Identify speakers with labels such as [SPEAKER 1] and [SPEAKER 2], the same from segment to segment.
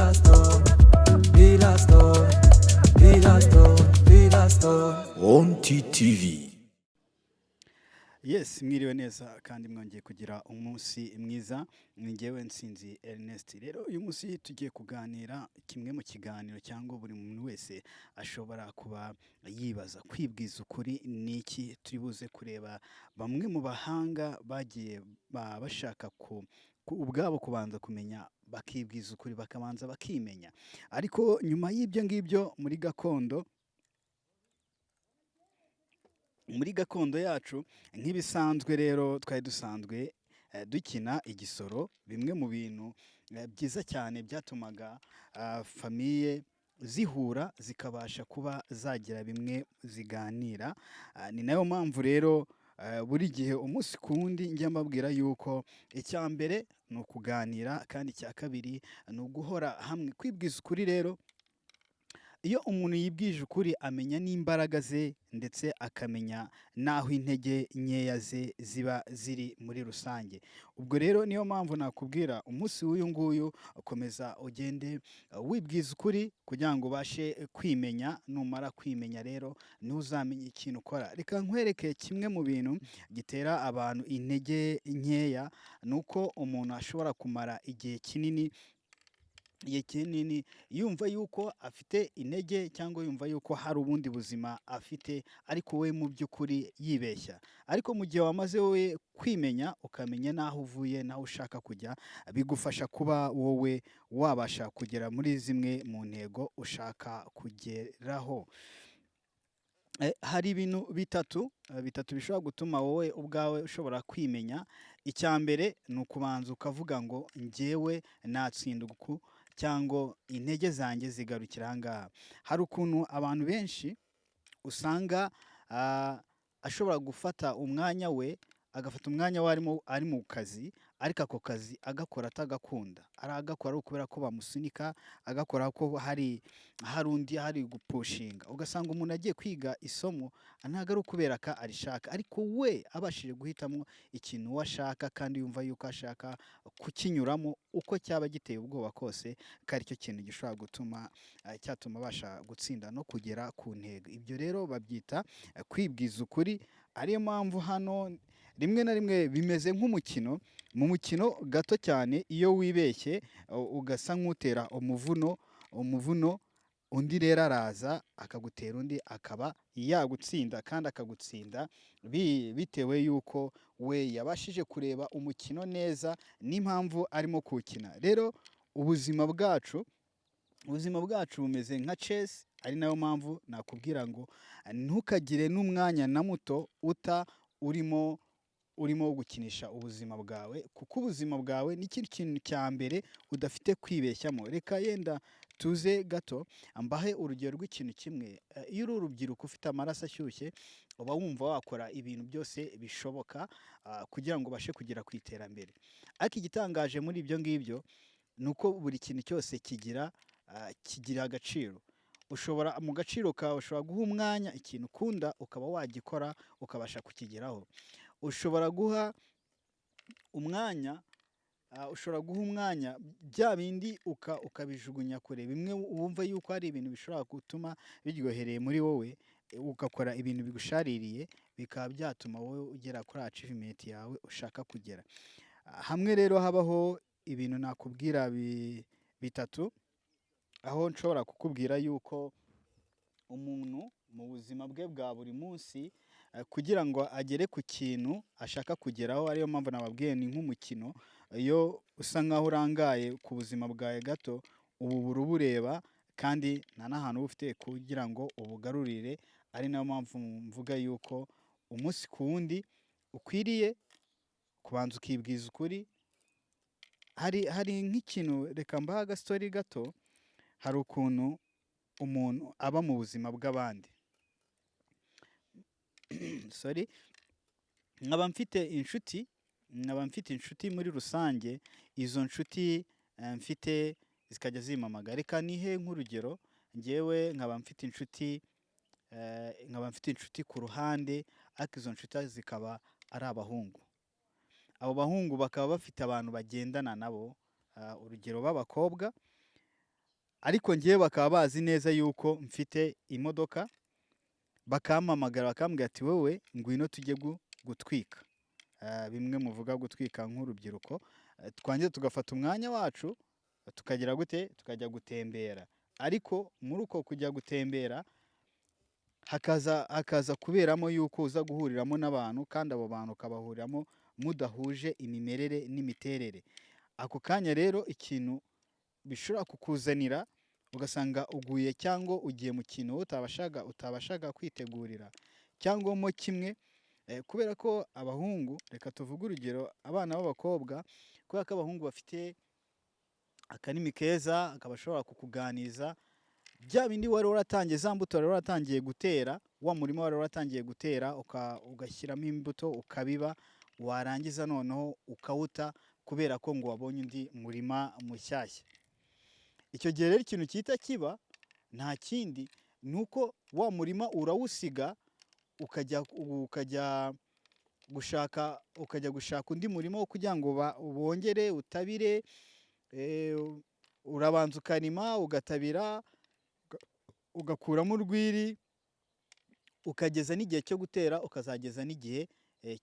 [SPEAKER 1] Pilastone, Pilastone, Pilastone, Pilastone.
[SPEAKER 2] On TTV.
[SPEAKER 3] Yes, mwiriwe neza kandi mwongeye kugira umunsi mwiza. Ni njyewe Nsinzi Ernest. Rero uyu munsi tugiye kuganira kimwe mu kiganiro cyangwa buri muntu wese ashobora kuba yibaza: kwibwiza ukuri ni iki? Turi buze kureba bamwe mu bahanga bagiye bashaka ku ubwabo kubanza kumenya, bakibwiza ukuri, bakabanza bakimenya. Ariko nyuma y'ibyo ngibyo, muri gakondo yacu, nk'ibisanzwe rero, twari dusanzwe dukina igisoro, bimwe mu bintu byiza cyane byatumaga famille zihura, zikabasha kuba zagira bimwe ziganira. Ni nayo mpamvu rero buri gihe, umunsi ku wundi, njya mbabwira yuko icya mbere ni ukuganira, kandi icya kabiri ni uguhora hamwe. Kwibwiza ukuri rero, iyo umuntu yibwije ukuri, amenya n'imbaraga ze, ndetse akamenya n'aho intege nkeya ze ziba ziri muri rusange. Ubwo rero niyo mpamvu nakubwira umunsi w'uyu nguyu: komeza ugende wibwiza ukuri kugira ngo ubashe kwimenya. Numara kwimenya rero, niho uzamenya ikintu ukora. Reka nkwereke kimwe mu bintu gitera abantu intege nkeya, ni uko umuntu ashobora kumara igihe kinini yumva yuko afite intege, cyangwa yumva yuko hari ubundi buzima afite, ariko we mu by'ukuri yibeshya. Ariko mu gihe wamaze wowe kwimenya, ukamenya n'aho uvuye n'aho ushaka kujya, bigufasha kuba wowe wabasha kugera muri zimwe mu ntego ushaka kugeraho. Hari ibintu bitatu bishobora gutuma wowe ubwawe ushobora kwimenya. Icya mbere ni ukubanza ukavuga ngo: "Njyewe natsinda uku," cyangwa "Intege zanjye zigarukira aha ngaha." Hari ukuntu abantu benshi usanga ashobora gufata umwanya we, agafata umwanya we arimo ari mu kazi, ariko ako kazi agakora atagakunda, aragakora ari ukubera ko bamusunika, agakora ko hari undi hari gupushinga. Ugasanga umuntu agiye kwiga isomo, ntabwo ari ukubera ko arishaka, ariko we abashije guhitamo ikintu we ashaka, kandi yumva yuko ashaka kukinyuramo uko cyaba giteye ubwoba kose, ko aricyo kintu gishobora gutuma cyatuma abasha gutsinda no kugera ku ntego. Ibyo rero babyita kwibwiza ukuri. Ariyo mpamvu hano rimwe na rimwe bimeze nk'umukino. Mu mukino gato cyane, iyo wibeshye ugasa nk'utera umuvuno, undi rero araza akagutera undi, akaba yagutsinda, kandi akagutsinda bitewe yuko we yabashije kureba umukino neza n'impamvu arimo kuwukina. Rero ubuzima bwacu bumeze nka chess, ari nayo mpamvu nakubwira ngo ntukagire n'umwanya na muto uta urimo gukinisha ubuzima bwawe, kuko ubuzima bwawe ni cyo kintu cya mbere udafite kwibeshyamo. Reka yenda tuze gato mbahe urugero rw'ikintu kimwe. Iyo uri urubyiruko, ufite amaraso ashyushye, uba wumva wakora ibintu byose bishoboka kugira ngo ubashe kugera ku iterambere. Ariko igitangaje muri ibyo ngibyo ni uko buri kintu cyose kigira agaciro. Ushobora mu gaciro kawe, ushobora guha umwanya ikintu ukunda, ukaba wagikora, ukabasha kukigeraho. Ushobora guha umwanya bya bindi ukabijugunya kure, bimwe wumva yuko hari ibintu bishobora gutuma biryohereye muri wowe, ugakora ibintu bigushaririye, bikaba byatuma wowe ugera kuri achievement yawe ushaka kugera. Hamwe rero habaho ibintu nakubwira bitatu, aho nshobora kukubwira yuko umuntu mu buzima bwe bwa buri munsi, kugira ngo agere ku kintu ashaka kugeraho, ariyo mpamvu nababwiye ni nk'umukino. Iyo usa nkaho urangaye ku buzima bwawe gato, ubu bura ubureba, kandi nta n'ahantu uba ufite kugira ngo ubugarurire. Ari nayo mpamvu mvuga yuko umunsi ku wundi ukwiriye kubanza ukibwiza ukuri. Hari nk'ikintu, reka mbahe agastori gato. Hari ukuntu umuntu aba mu buzima bw'abandi. Sorry, nkaba mfite inshuti muri rusange. Izo nshuti mfite zikajya zimpamagara. Reka nihe nk'urugero, njyewe nkaba mfite inshuti ku ruhande, ariko izo nshuti zikaba ari abahungu. Abo bahungu bakaba bafite abantu bagendana nabo, urugero b'abakobwa. Ariko ngewe bakaba bazi neza yuko mfite imodoka, bakampamagara bakambwira ati: "Wowe ngwino tujye gutwika." Bimwe muvuga gutwika nk'urubyiruko. Twangiza tugafata umwanya wacu, tukagira gute? Tukajya gutembera. Ariko muri uko kujya gutembera hakaza kuberamo yuko uza guhuriramo n'abantu, kandi abo bantu ukabahuriramo mudahuje imimerere n'imiterere. Ako kanya rero ikintu bishobora kukuzanira, ugasanga uguye cyangwa ugiye mu kintu wowe utabashaga kwitegurira, cyangwa mo kimwe, kubera ko abahungu, reka tuvuge urugero abana b'abakobwa, kubera ko abahungu bafite akarimi keza, akaba ashobora kukuganiza bya bindi wari waratangiye, za mbuto wari waratangiye gutera, wa murima wari waratangiye gutera, ugashyiramo imbuto, ukabiba, warangiza noneho ukawuta kubera ko ngo wabonye undi murima mushyashya. Icyo gihe rero ikintu gihita kiba nta kindi, ni uko wa murima urawusiga, ukajya gushaka undi murima wo kugira ngo wongere utabire. Urabanza ukarima, ugatabira, ugakuramo urwiri, ukageza n'igihe cyo gutera, ukazageza n'igihe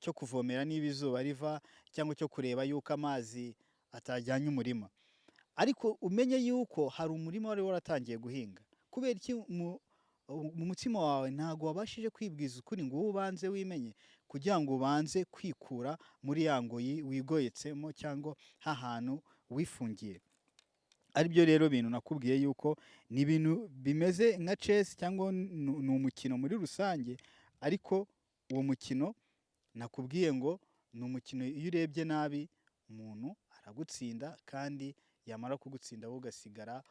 [SPEAKER 3] cyo kuvomera niba izuba riva, cyangwa cyo kureba yuko amazi atajyanye umurima. Ariko umenye yuko hari umurima wari waratangiye guhinga. Kubera iki mu mutima wawe ntabwo wabashije kwibwiza ukuri ngo wowe ubanze wimenye, kugira ngo ubanze kwikura muri ya ngoyi wigoyetsemo cyangwa hantu wifungiye? Aribyo rero bintu nakubwiye yuko ni ibintu bimeze nka chess, cyangwa ni umukino muri rusange. Ariko uwo mukino nakubwiye ngo ni umukino, iyo urebye nabi umuntu aragutsinda, kandi yamara kugutsinda wowe ugasigara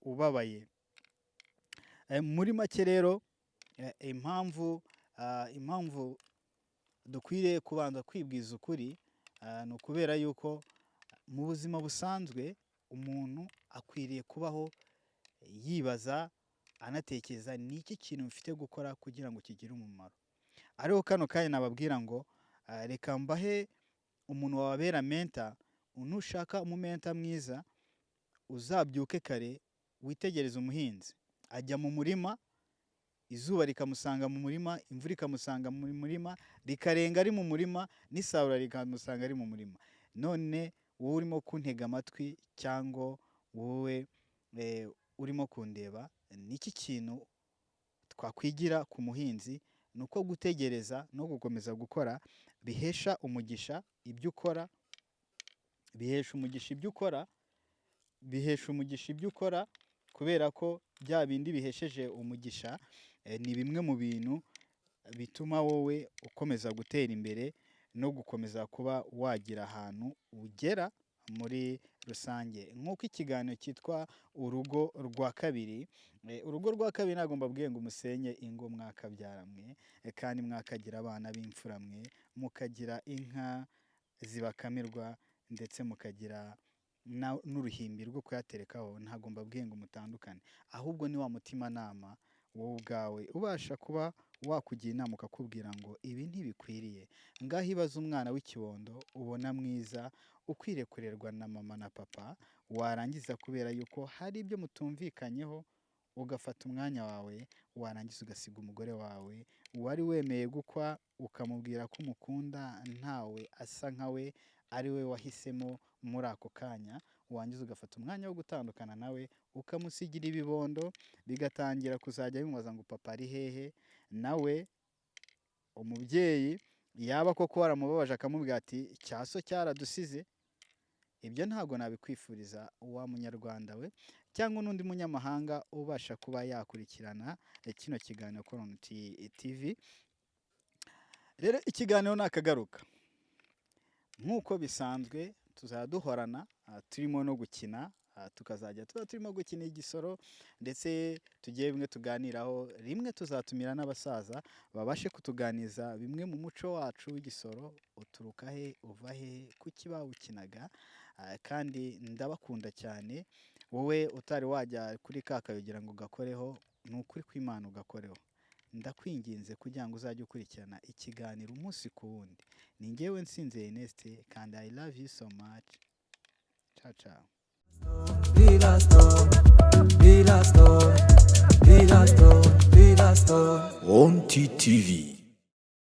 [SPEAKER 3] ubabaye. Muri make rero, impamvu dukwiriye kubanza kwibwiza ukuri, ni ukubera yuko mu buzima busanzwe umuntu akwiriye kubaho yibaza, anatekereza: ni iki kintu mfite gukora kugira ngo kigire umumaro? Ariko kano kanya nababwira ngo reka mbahe umuntu wababera mentor. Nushaka umumentor mwiza, uzabyuke kare witegereze umuhinzi. Ajya mu murima, izuba rikamusanga mu murima, imvura ikamusanga mu murima, rikarenga ari mu murima, n'isarura rikamusanga ari mu murima. None wowe urimo kuntega amatwi, cyangwa wowe urimo kundeba, ni iki kintu twakwigira ku muhinzi? Ni uko gutegereza no gukomeza gukora bihesha umugisha ibyo ukora, bihesha umugisha ibyo ukora, bihesha umugisha ibyo ukora, kubera ko bya bindi bihesheje umugisha ni bimwe mu bintu bituma wowe ukomeza gutera imbere no gukomeza kuba wagira ahantu ugera muri rusange. Nk'uko ikiganiro cyitwa Urugo rwa Kabiri, urugo rwa kabiri, ntabwo mbabwiye ngo musenye ingo mwakabyara mwe, kandi mwakagira abana b'imfura mwe, mukagira inka zibakamirwa, ndetse mukagira n'uruhimbi rwo kuyaterekaho. Ntabwo mbabwiye ngo mutandukane, ahubwo ni wa mutimanama wowe ubwawe ubasha kuba wakugira inama, ukakubwira ngo ibi ntibikwiriye. Ngaho ibaze umwana w'ikibondo ubona mwiza, ukwiriye kurerwa na mama na papa, warangiza kubera yuko hari ibyo mutumvikanyeho ugafata umwanya wawe, warangiza ugasiga umugore wawe wari wemeye gukwa, ukamubwira ko umukunda, ntawe asa nkawe, ari we wahisemo muri ako kanya, warangiza ugafata umwanya wo gutandukana nawe, ukamusigira ibibondo, bigatangira kuzajya bimubaza ngo: "Papa ari hehe?" Nawe umubyeyi yaba koko waramubabaje, akamubwira ati: "Cyaso cyaradusize." Ibyo ntabwo nabikwifuriza, wa munyarwanda we, cyangwa n'undi munyamahanga ubasha kuba yakurikirana kino kiganiro kuri TV. Rero ikiganiro nakagaruka nk'uko bisanzwe, tuzajya duhorana turimo no gukina, tukazajya tuba turimo gukina igisoro, ndetse tugiye bimwe tuganiraho. Rimwe tuzatumira n'abasaza babashe kutuganiza bimwe mu muco wacu w'igisoro: uturuka he, uva he, kuki bawukinaga? Kandi ndabakunda cyane. Wowe utari wajya kuri ka kayogera ngo ugakoreho, ni ukuri kw'Imana ugakoreho, ndakwinginze, kugira ngo uzajye ukurikirana ikiganiro umunsi ku wundi. Ni ngewe Nsinzi Ernest, kandi I love you so much. Ciao ciao.
[SPEAKER 1] Villa Stone.
[SPEAKER 2] On TTV.